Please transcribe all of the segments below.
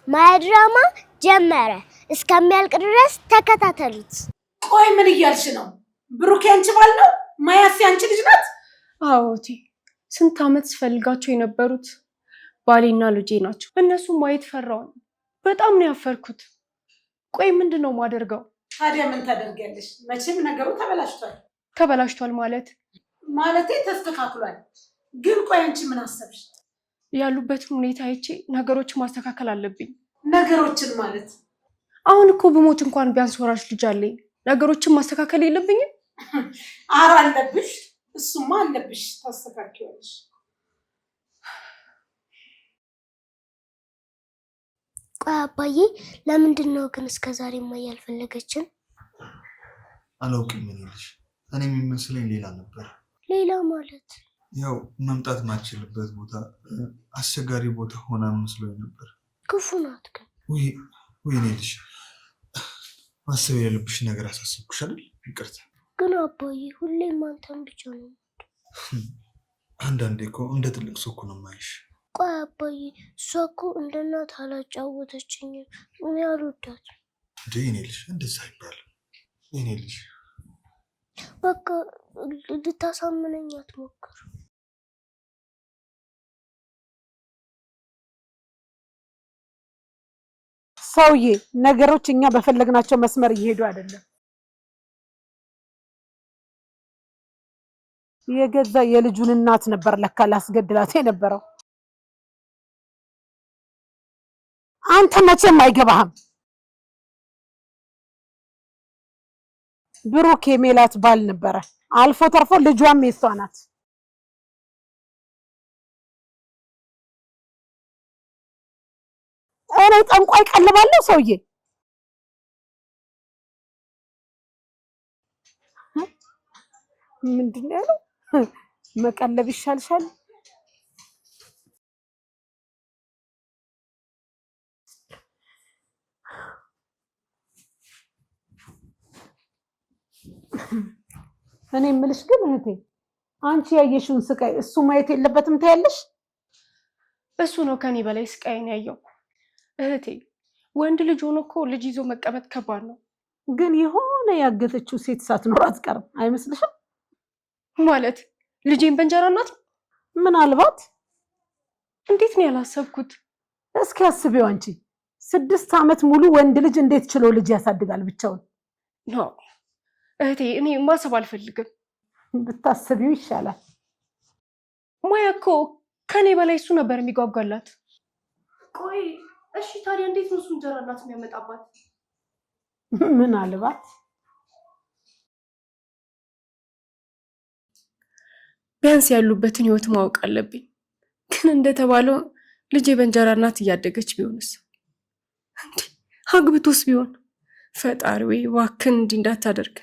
ማያ ድራማ ጀመረ። እስከሚያልቅ ድረስ ተከታተሉት። ቆይ ምን እያልሽ ነው? ብሩክ ያንቺ ባል ነው? ማያስ ያንቺ ልጅ ናት? አዎ እቴ፣ ስንት ዓመት ስፈልጋቸው የነበሩት ባሌና ልጄ ናቸው። እነሱ ማየት ፈራውን። በጣም ነው ያፈርኩት። ቆይ ምንድን ነው ማደርገው? ታዲያ ምን ታደርጊያለሽ? መቼም ነገሩ ተበላሽቷል። ተበላሽቷል ማለት? ማለቴ ተስተካክሏል። ግን ቆይ አንቺ ምን አሰብሽ? ያሉበትን ሁኔታ አይቼ ነገሮችን ማስተካከል አለብኝ። ነገሮችን ማለት? አሁን እኮ ብሞት እንኳን ቢያንስ ወራሽ ልጅ አለኝ። ነገሮችን ማስተካከል የለብኝም? ኧረ አለብሽ፣ እሱማ አለብሽ፣ ታስተካክያለሽ። ቆይ አባዬ፣ ለምንድን ነው ግን እስከ ዛሬ እማዬ ያልፈለገችን? አላውቅም። ምን ልጅ፣ እኔ የሚመስለኝ ሌላ ነበር። ሌላ ማለት? ያው መምጣት ማችልበት ቦታ፣ አስቸጋሪ ቦታ ሆና መስሎኝ ነበር። ክፉ ናት ግን። ወይኔ ልጅ፣ ማሰብ የሌለብሽ ነገር አሳሰብኩሽ አይደል? ይቅርታ። ግን አባዬ፣ ሁሌም አንተን ብቻ ነው። አንዳንዴ እኮ እንደ ትልቅ ሰው እኮ ነው የማይሽ። ቆይ አባዬ፣ እሷ እኮ እንደ እናት አላጫወተችኝም። እኔ አልወዳትም። እንደ የኔ ልጅ፣ እንደዛ አይባልም። የኔ ልጅ። በቃ ልታሳምነኝ አትሞክር። ሰውዬ፣ ነገሮች እኛ በፈለግናቸው መስመር እየሄዱ አይደለም። የገዛ የልጁን እናት ነበር ለካ ላስገድላት የነበረው። አንተ መቼም አይገባህም። ብሩክ የሜላት ባል ነበረ። አልፎ ተርፎ ልጇም የሷ ናት። እኔ ጠንቋይ ቀልባለሁ ሰውዬ። ምንድን ነው ያለው? መቀለብ ይሻልሻል። እኔ የምልሽ ግን እህቴ፣ አንቺ ያየሽውን ስቃይ እሱ ማየት የለበትም ታያለሽ። እሱ ነው ከኔ በላይ ስቃይን ያየው። እህቴ፣ ወንድ ልጅ ሆኖ እኮ ልጅ ይዞ መቀመጥ ከባድ ነው። ግን የሆነ ያገተችው ሴት ሳትኖር አትቀርም አይመስልሽም? ማለት ልጄን በእንጀራ እናት? ምናልባት። እንዴት ነው ያላሰብኩት? እስኪ አስቢው አንቺ 6 ዓመት ሙሉ ወንድ ልጅ እንዴት ችሎ ልጅ ያሳድጋል ብቻውን? No እህቴ፣ እኔ ማሰብ አልፈልግም። ብታስቢው ይሻላል። ማያ እኮ ከኔ በላይ እሱ ነበር የሚጓጓላት። ቆይ እሺ፣ ታዲያ እንዴት ነው እሱ እንጀራ እናት የሚያመጣባት? ምናልባት። ቢያንስ ያሉበትን ህይወት ማወቅ አለብኝ። ግን እንደተባለው ልጄ በእንጀራ እናት እያደገች ቢሆንስ? እንዴ አግብቶስ ቢሆን? ፈጣሪ ወይ እባክህን እንዲህ እንዳታደርግ።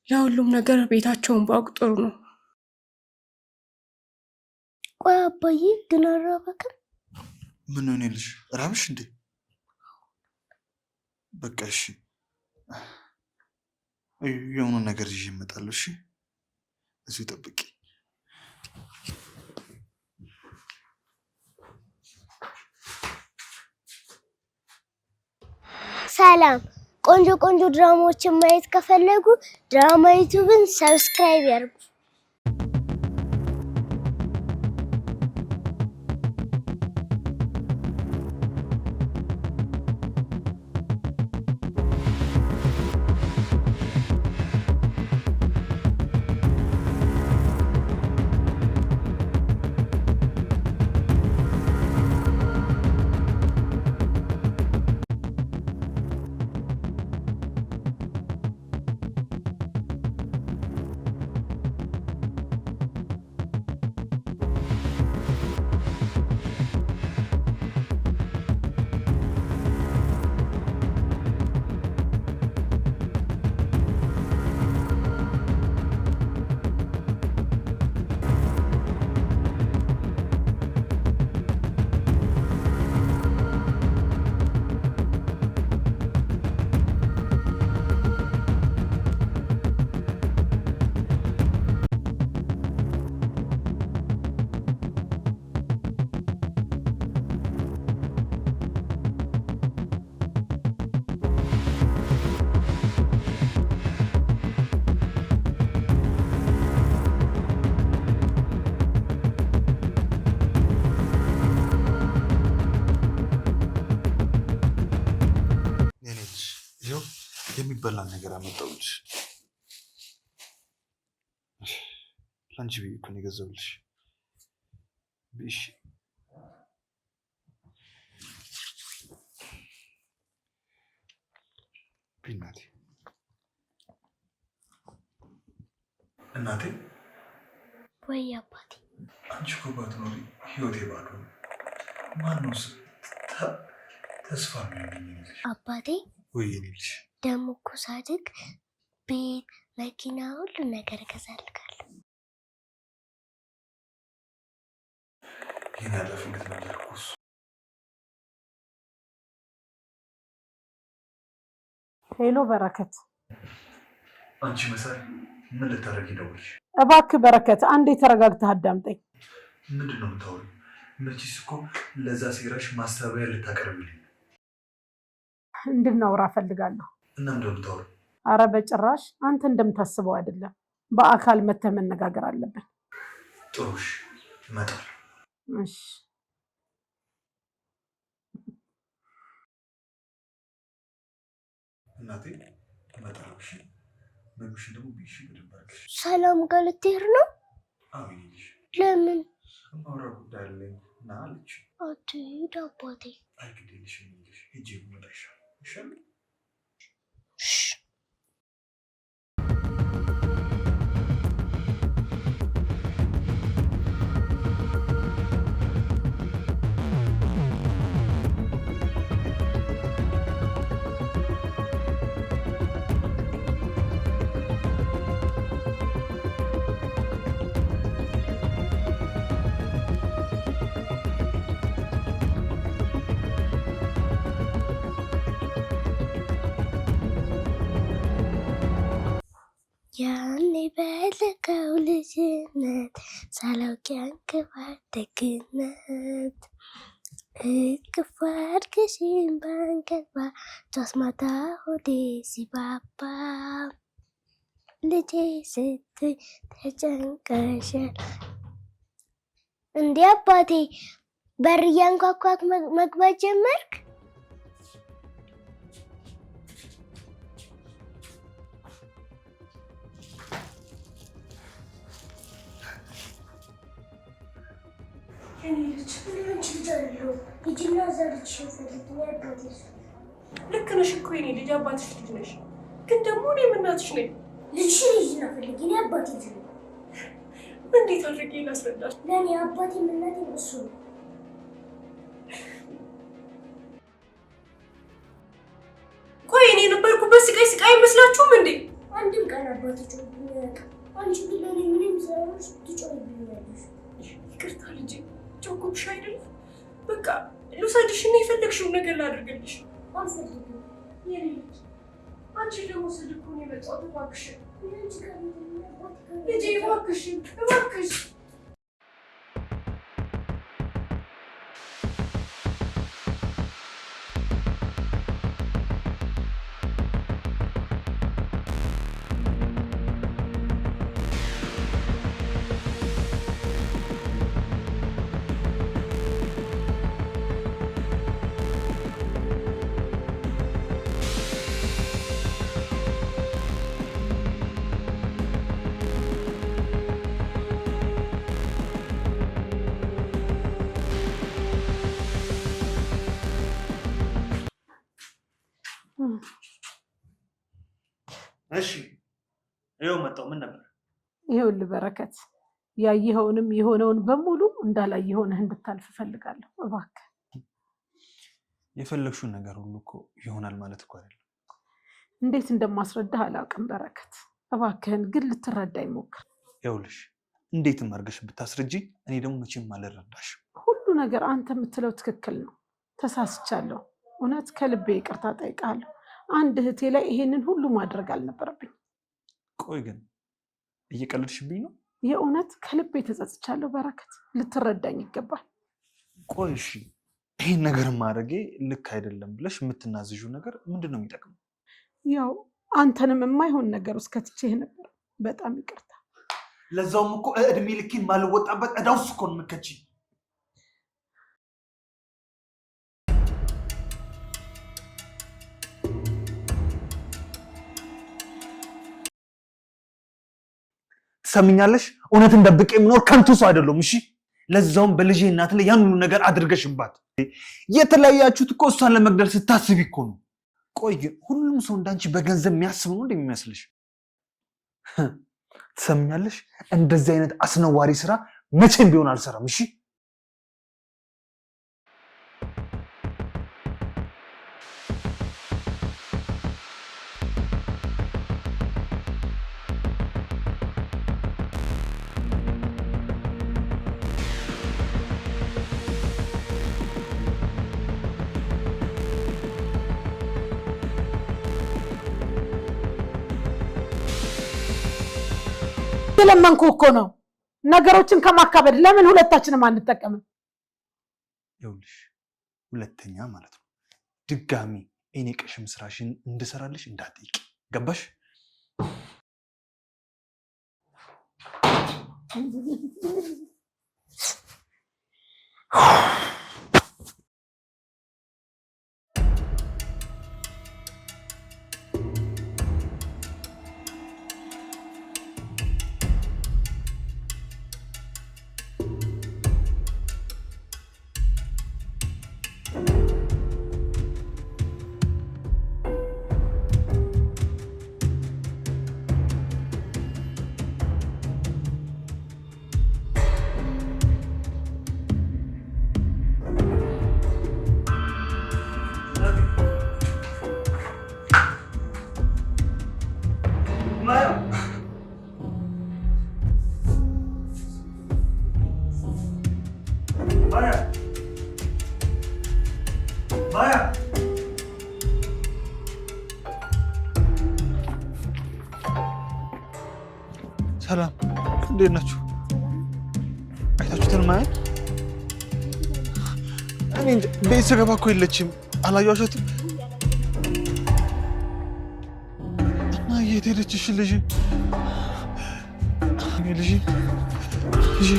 ለሁሉም ነገር ቤታቸውን ባውቅ ጥሩ ነው። ቆይ አባዬ፣ ግን አልራበክም? ምን ነው የኔ ልጅ፣ ራብሽ እንዴ? በቃ እሺ፣ የሆነ ነገር ይዤ እመጣለሁ። እሺ፣ እዚሁ ጠብቂ። ሰላም፣ ቆንጆ ቆንጆ ድራማዎችን ማየት ከፈለጉ ድራማ ዩቲዩብን subscribe ያድርጉ። የሚበላ ነገር አመጣሁልሽ። ለአንቺ ብዬ እኮ ነው የገዛሁልሽ። እሺ እናቴ እናቴ። ወይ አባቴ፣ አንቺ እኮ ባትኖሪ ህይወቴ ባዶ ነው። ማነው ተስፋ የሚሆነኝ? አባቴ። ወይ የኔ ልጅ፣ ደግሞ እኮ ሳድግ ቤት፣ መኪና፣ ሁሉ ነገር እገዛልካለሁ። ይህን ኃላፊነት ነበር እኮ እሱ። Hello በረከት። አንቺ መሳይ ምን ልታደርጊ ደወልሽ? እባክህ በረከት አንዴ ተረጋግተህ አዳምጠኝ። ምንድን ነው የምታወሪው? መቼስ እኮ ለዛ ሴራሽ ማስተባበያ ልታቀርብልኝ እንድናወራ እፈልጋለሁ። እና ምንድን ነው የምታወሪው? አረ በጭራሽ አንተ እንደምታስበው አይደለም። በአካል መተህ መነጋገር አለብን። ጥሩሽ፣ እመጣለሁ። እሺ። እናቴ እመጣለሁ። እሺ፣ ምግብሽን ደግሞ ብይሽ በደንብ አድርገሽ። ሰላም ጋር ልትሄድ ነው? አዎ የኔ ልጅ። ለምን? የማወራው ጉዳይ አለኝ ና አለች። አትሂድ አባቴ። አይ ግድ የለሽም የኔ ልጅ፣ ሂጅ ብመጣ ይሻላል። ይሻላል። እሺ። ያኔ በለጋው ልጅነት ሳላውቅ ያን ክፋት ደግነት እቅፍ አድርገሽኝ ባንቀልባ ጧት ማታ ሆዴ ሲባባ ልጄ ስትይ ተጨንቀሻል። እንዴ አባቴ በር እያንኳኳክ መግባት ጀመርክ? ልክ ነሽ እኮ የኔ ልጅ፣ አባትሽ ልጅ ነሽ። ግን ደግሞ እኔም እናትሽ ነኝ። ልጅሽን ልጅና ፈልጊ። እኔ አባቴ ልጅ ነው። እንዴት አድርጌ ላስረዳሽ? ለእኔ አባቴም እናቴም እሱ ነው። ቆይ እኔ የነበርኩበት ስቃይ ስቃይ አይመስላችሁም እንዴ? አንድም ቀን አባቴ ጮህብኝ አያውቅም። አንቺ ግን ለእኔ ምንም ሳይሆንሽ ትጮህብኛለሽ። ይቅርታ ልጄ፣ ጮኩብሽ አይደለም? በቃ ልውሰድሽና የፈለግሽውን ነገር ላድርግልሽ። አልፈልግም። የኔ ልጅ፣ አንቺን ለመውሰድ እኮ ነው የመጣሁት። እባክሽን አንቺ ጋር አባቴ ጋር ልጄ፣ እባክሽን፣ እባክሽ። እሺ ይኸው መጣሁ። ምን ነበር? ይኸውልህ በረከት፣ ያየኸውንም የሆነውን በሙሉ እንዳላየ ሆነህ እንድታልፍ እፈልጋለሁ። እባክህ። የፈለግሽውን ነገር ሁሉ እኮ ይሆናል ማለት እኮ አይደለም። እንዴት እንደማስረዳህ አላውቅም በረከት። እባክህን ግን ልትረዳኝ ሞክር። ይኸውልሽ እንዴትም አድርገሽ ብታስረጂ እኔ ደግሞ መቼም አልረዳሽም። ሁሉ ነገር አንተ የምትለው ትክክል ነው። ተሳስቻለሁ። እውነት ከልቤ ይቅርታ ጠይቃለሁ። አንድ እህቴ ላይ ይሄንን ሁሉ ማድረግ አልነበረብኝ። ቆይ ግን እየቀለድሽብኝ ነው? የእውነት ከልቤ ተጸጽቻለሁ በረከት፣ ልትረዳኝ ይገባል። ቆይ እሺ ይሄን ነገር ማድረጌ ልክ አይደለም ብለሽ የምትናዝዡ ነገር ምንድን ነው የሚጠቅመው? ያው አንተንም የማይሆን ነገር ውስጥ ከትቼህ ነበር። በጣም ይቅርታ። ለዛውም እኮ እድሜ ልኬን ማልወጣበት ዕዳ ውስጥ እኮ ነው የምትከቺኝ። ትሰምኛለሽ? እውነትን ደብቄ የምኖር ከንቱ ሰው አይደለሁም። እሺ፣ ለዛውም በልጄ እናት ላይ ያን ሁሉ ነገር አድርገሽባት። የተለያያችሁት እኮ እሷን ለመግደል ስታስቢ እኮ ነው። ቆይ ግን ሁሉም ሰው እንዳንቺ በገንዘብ የሚያስብ ነው እንደሚመስልሽ? ትሰምኛለሽ? እንደዚህ አይነት አስነዋሪ ስራ መቼም ቢሆን አልሰራም። እሺ። የለመንኩ እኮ ነው። ነገሮችን ከማካበድ ለምን ሁለታችንም አንጠቀምም? ይኸውልሽ ሁለተኛ ማለት ነው ድጋሚ እኔ ቅሽም ስራሽን እንድሰራልሽ እንዳትጠይቂ። ገባሽ? ማያ፣ ሰላም፣ እንዴት ናችሁ? አይታችሁትን ማያ? እኔ እንጃ፣ ቤት ስገባ እኮ የለችም። አላያችኋትም? እና የት ሄደች? እሺ ልጄ፣ እኔ ልጄ ልጄ።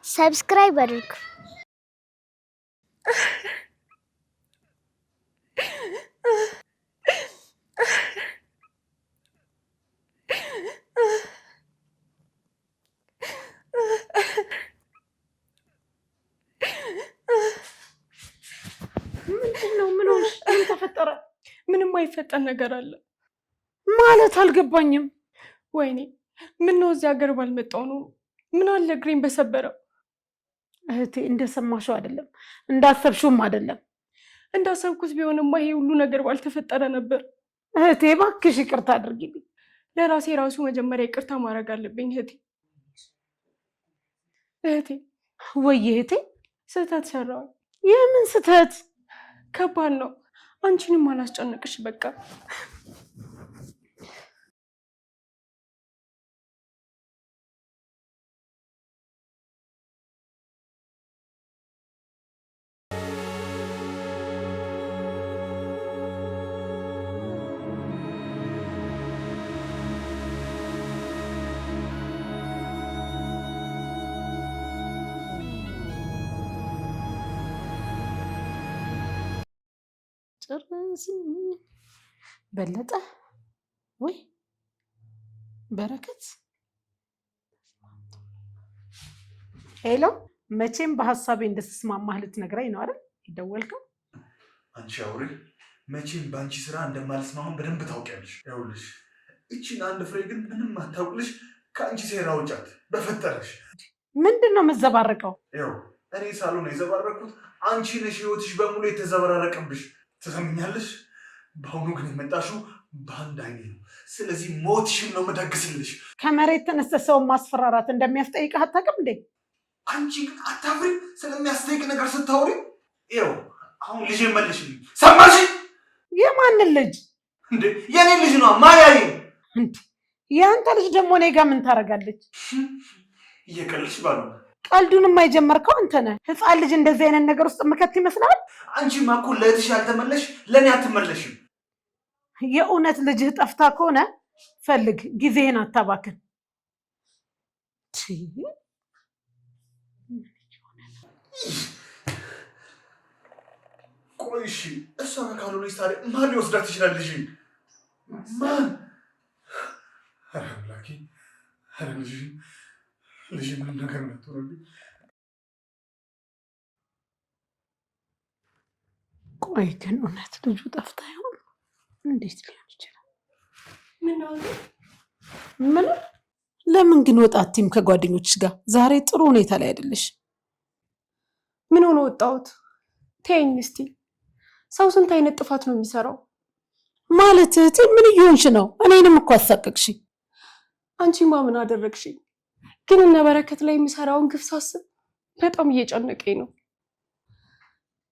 Subscribe አድርጉ። ምንድን ነው? ምን ሆንሽ? ምን ተፈጠረ? ምንም አይፈጠር ነገር አለ። ማለት አልገባኝም። ወይኔ ምን ነው እዚህ ሀገር ባልመጣው ነው። ምን አለ እግሬን በሰበረው። እህቴ እንደሰማሽው አይደለም፣ እንዳሰብሽውም አይደለም። እንዳሰብኩት ቢሆንማ ይሄ ሁሉ ነገር ባልተፈጠረ ነበር። እህቴ እባክሽ ይቅርታ አድርጊልኝ። ለራሴ ራሱ መጀመሪያ ይቅርታ ማድረግ አለብኝ እህቴ። እህቴ። ወይ እህቴ። ስህተት ሰራሁ። የምን ስህተት? ከባድ ነው። አንቺንም አላስጨንቅሽ በቃ። ጭርስ በለጠ ወይ በረከት። Hello፣ መቼም በሀሳቤ እንደተስማማህ ልትነግረኝ ነው አይደል የደወልከው? አንቺ አውሬ፣ መቼም በአንቺ ስራ እንደማልስማማ በደንብ ታውቂያለሽ። ይኸውልሽ እቺን አንድ ፍሬ ግን ምንም አታውቅልሽ። ከአንቺ ሴራ ውጫት በፈጠረሽ። ምንድን ነው የምዘባረቀው? ይኸው እኔ ሳልሆን የዘባረኩት አንቺ ነሽ። ህይወትሽ በሙሉ የተዘበራረቀብሽ። ትሰምኛለሽ? በአሁኑ ግን የመጣሽው በአንድ አይኔ ነው። ስለዚህ ሞትሽን ነው የምደግስልሽ። ከመሬት ተነስተህ ሰውን ማስፈራራት እንደሚያስጠይቅህ አታውቅም እንዴ? አንቺ ግን አታፍሪም? ስለሚያስጠይቅ ነገር ስታወሪ። ይኸው አሁን ልጄ መልሽልኝ። ሰማሽ? የማንን ልጅ እንዴ? የኔ ልጅ ነው ማያይ። እንዴ የአንተ ልጅ ደግሞ እኔ ጋር ምን ታደርጋለች? እየቀለድሽ ባሉ ቀልዱንማ የጀመርከው አንተ ነህ። ህፃን ልጅ እንደዚህ አይነት ነገር ውስጥ ምከት ይመስላል? አንቺማ እኮ ለእህትሽ ያልተመለሽ ለእኔ አትመለሽም። የእውነት ልጅህ ጠፍታ ከሆነ ፈልግ፣ ጊዜህን አታባክን። ቆይ እሺ፣ እሷ ካልሆነች ታዲያ ማን ሊወስዳት ይችላል? ልጅ ማን? ኧረ አምላኬ፣ ኧረ ልጅ ልጅ ምንም ነገር እንዳትሆንብኝ። ቆይ ግን እውነት ልጁ ጠፍታ ይሆን? እንዴት ሊሆን ይችላል? ምን ለምን ግን ወጣ አትይም ከጓደኞችሽ ጋር? ዛሬ ጥሩ ሁኔታ ላይ አይደለሽ። ምን ሆነ ወጣሁት? ተይኝ እስቲ። ሰው ስንት አይነት ጥፋት ነው የሚሰራው? ማለት እህቴ ምን እየሆንሽ ነው? እኔንም እኮ አሳቀቅሽ። አንቺማ ምን አደረግሽኝ? ግን እነ በረከት ላይ የሚሰራውን ግፍ ሳስብ በጣም እየጨነቀኝ ነው።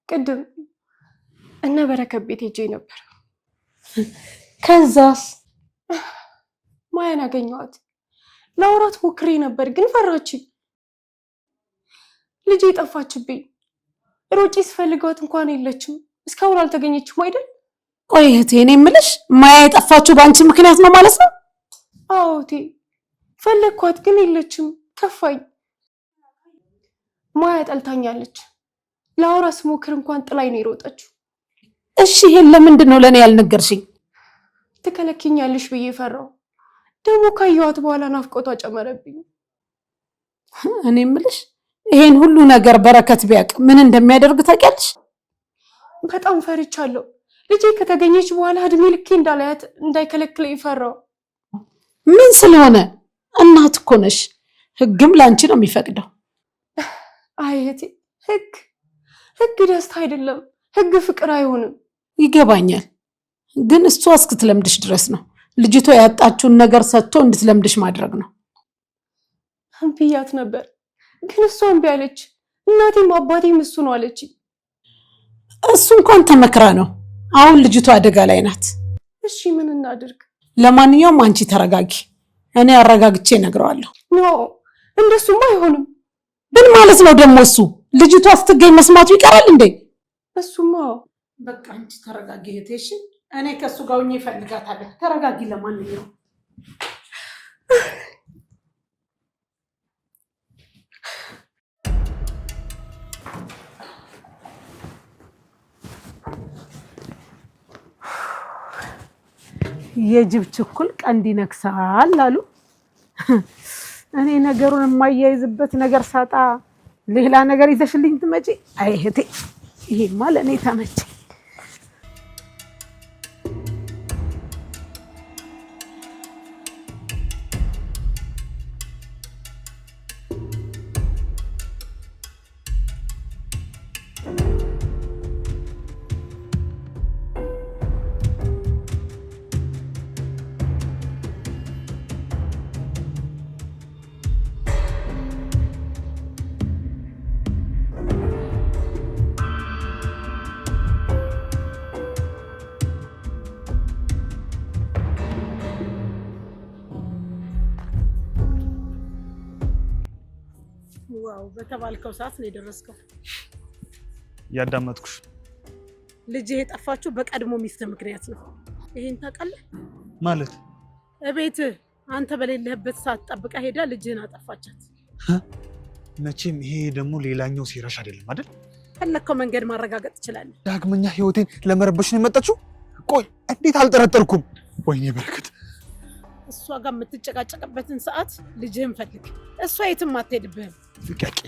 ቅድም እነ በረከት ቤት ሄጄ ነበር። ከዛስ? ማያን አገኘኋት። ለአውራት ሞክሬ ነበር ግን ፈራችኝ። ልጄ ጠፋችብኝ። ሮጬ ስፈልጋት እንኳን የለችም። እስካሁን አልተገኘችም አይደል? ቆይ እህቴ፣ እኔ የምልሽ ማያ የጠፋችው በአንቺ ምክንያት ነው ማለት ነው? አዎ እህቴ፣ ፈለግኳት ግን የለችም። ከፋኝ። ማያ ጠልታኛለች። ለአውራ ስሞክር እንኳን ጥላኝ ነው የሮጠችው። እሺ ይሄን ለምንድን ነው ለእኔ ያልነገርሽኝ? ትከለኪኛለሽ ብዬ ፈራሁ። ደግሞ ካየኋት በኋላ ናፍቆቷ ጨመረብኝ። እኔ የምልሽ ይሄን ሁሉ ነገር በረከት ቢያውቅ ምን እንደሚያደርግ ታውቂያለሽ? በጣም ፈርቻለሁ። ልጄ ከተገኘች በኋላ እድሜ ልኬ እንዳላያት እንዳይከለክለኝ ፈራሁ። ምን ስለሆነ? እናት እኮ ነሽ፣ ህግም ለአንቺ ነው የሚፈቅደው። አይ እህቴ፣ ህግ ህግ ደስታ አይደለም። ህግ ፍቅር አይሆንም። ይገባኛል፣ ግን እሷ እስክትለምድሽ ድረስ ነው። ልጅቷ ያጣችውን ነገር ሰጥቶ እንድትለምድሽ ማድረግ ነው። ብያት ነበር፣ ግን እሷ እምቢ አለች። እናቴም አባቴም እሱ ነው አለች። እሱ እንኳን ተመክራ ነው። አሁን ልጅቷ አደጋ ላይ ናት። እሺ ምን እናድርግ? ለማንኛውም አንቺ ተረጋጊ፣ እኔ አረጋግቼ እነግረዋለሁ። No እንደሱማ አይሆንም። ምን ማለት ነው ደግሞ እሱ? ልጅቷ ስትገኝ መስማቱ ይቀራል እንዴ? እሱማ በቃ አንቺ ተረጋጊ እህቴ፣ እሺ? እኔ ከእሱ ጋር ሆኜ እፈልጋታለሁ። ተረጋጊ። ለማንኛውም የጅብ ችኩል ቀንድ ይነክሳል አሉ። እኔ ነገሩን የማያይዝበት ነገር ሳጣ ሌላ ነገር ይዘሽልኝ ትመጪ። አይ እህቴ፣ ይሄማ ለእኔ ተመቸ። Wow፣ በተባልከው ሰዓት ነው የደረስከው። እያዳመጥኩሽ። ልጅህ የጠፋችው በቀድሞ ሚስት ምክንያት ነው። ይሄን ታውቃለህ? ማለት እቤትህ አንተ በሌለህበት ሰዓት ጠብቃ ሄዳ ልጅህን አጠፋቻት። መቼም ይሄ ደግሞ ሌላኛው ሴራሽ አይደለም አይደል? ፈለግከው መንገድ ማረጋገጥ ትችላለህ። ዳግመኛ ህይወቴን ለመረበሽ ነው የመጣችው? ቆይ እንዴት አልጠረጠርኩም? ወይኔ በረከት፣ እሷ ጋር የምትጨቃጨቅበትን ሰዓት ልጅህን ፈልግ። እሷ የትም አትሄድብህም። ልቀቂ።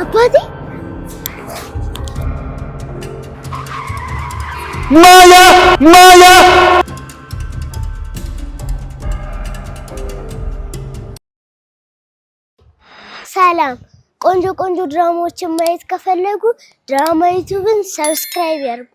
አባቴ። ማያ ማያ። ሰላም። ቆንጆ ቆንጆ ድራማዎችን ማየት ከፈለጉ ድራማ ዩቲዩብን subscribe ያድርጉ።